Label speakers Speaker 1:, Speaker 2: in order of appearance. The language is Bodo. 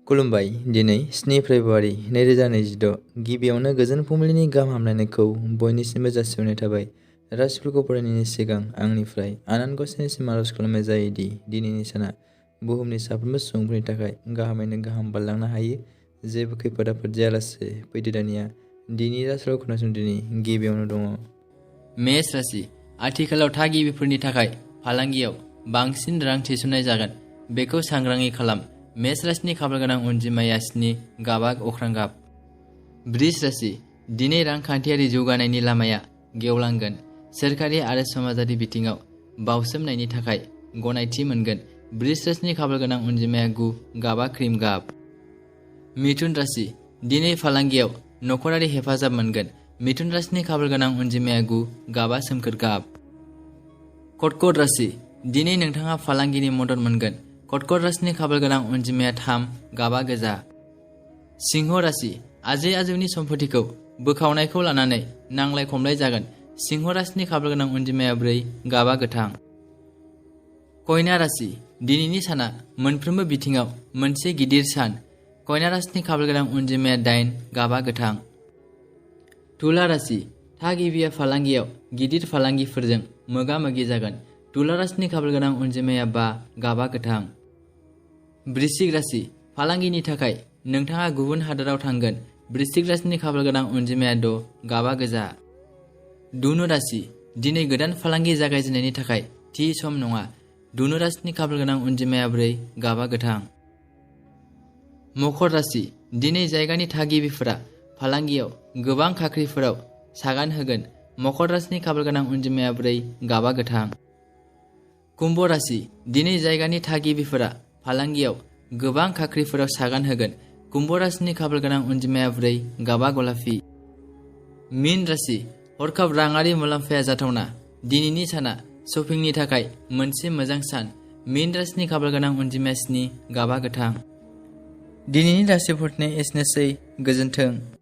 Speaker 1: खुलुमबाय। दिनै 7 फेब्रुआरि 2026 गिबियावनो गोजोन फुंबिलिनि गाहाम हामलायनायखौ बयनिसिमबो जासिहरनाय थाबाय। राशिफोरखौ फरायनायनि सिगां आंनिफ्राय आनान गसाइनिसिम आरज खालामनाय जायोदि दिनैनि साना बुहुमनि साफ्रोमबो सुबुंफोरनि थाखाय गाहामैनो गाहाम बारलांनो हायो। जेबो खैफोद आफोद जायालासे फैदो दानिया दिनैनि राशिफोरखौ खोनासंदिनि गिबियावनो दङ।
Speaker 2: मेष राशि। आथिखालाव थागिबिफोरनि थाखाय फालांगियाव बांसिन रां थिसननाय जागोन, बेखौ सांग्राङै खालाम। मेष राशिनि खाफालगोनां अनजिमाया 7, गाबा अख्रां गाब। बृष राशि। दिनै रांखान्थियारि जौगानायनि लामाया गेवलांगोन। सोरखारि आरो समाजारि बिथिङाव बावसोमनायनि थाखाय गनायथि मोनगोन। बृष राशिनि खाफालगोनां अनजिमाया 9, गाबा क्रिम गाब। मिथुन राशि। दिनै फालांगियाव नखरारि हेफाजाब मोनगोन। मिथुन राशिनि खाफालगोनां अनजिमाया 9, गाबा सोमखोर गाब। कर्कट राशि। दिनै नोंथाङा फालांगिनि मदद मोनगोन। कर्कट राशिनि खाफालगोनां अनजिमाया 3, गाबा गोजा। सिंह राशि। आजै आजौनि सम्पथिखौ बोखावनायखौ लानानै नांलाय खमलाय जागोन। सिंह राशिनि खाफालगोनां अनजिमाया 4, गाबा गोथां। कन्या राशि। दिनैनि साना मोनफ्रोमबो बिथिङाव मोनसे गिदिर सान। कन्या राशिनि खाफालगोनां अनजिमाया 8, गाबा गोथां। तुला राशि। थागिबिया फालांगियाव गिदिर फालांगिफोरजों मोगा मोगि जागोन। तुला राशिनि खाफालगोनां अनजिमाया 5, गाबा गोथां। वृश्चिक राशि। फालांगिनि थाखाय नोंथाङा गुबुन हादोराव थांगोन। वृश्चिक राशिनि खाफालगोनां अनजिमाया 6, गाबा गोजा। धनु राशि। दिनै गोदान फालांगि जागायजेननायनि थाखाय थि सम नङा। धनु राशिनि खाफालगोनां अनजिमाया 4, गाबा गोथां। मकर राशि। दिनै जायगानि थागिबिफोरा फालांगियाव गोबां खाख्रिफोराव सागान होगोन। मकर राशिनि खाफालगोनां अनजिमाया 4, गाबा गोथां। कुम्भ राशि। दिनै जायगानि थागिबिफोरा फालांगियाव गोबां खाख्रिफोराव सागान होगोन। कुम्भ राशिनि खाफालगोनां अनजिमाया 4, गाबा गलाफि। मीन राशि। हरखाब राङारि मुलाम्फाया जाथावना। दिनैनि साना शपिंनि थाखाय मोनसे मोजां सान। मीन राशिनि खाफालगोनां अनजिमाया 7, गाबा गोथां। दिनैनि राशिफोरनि एसेनोसै। गोजोन्थों।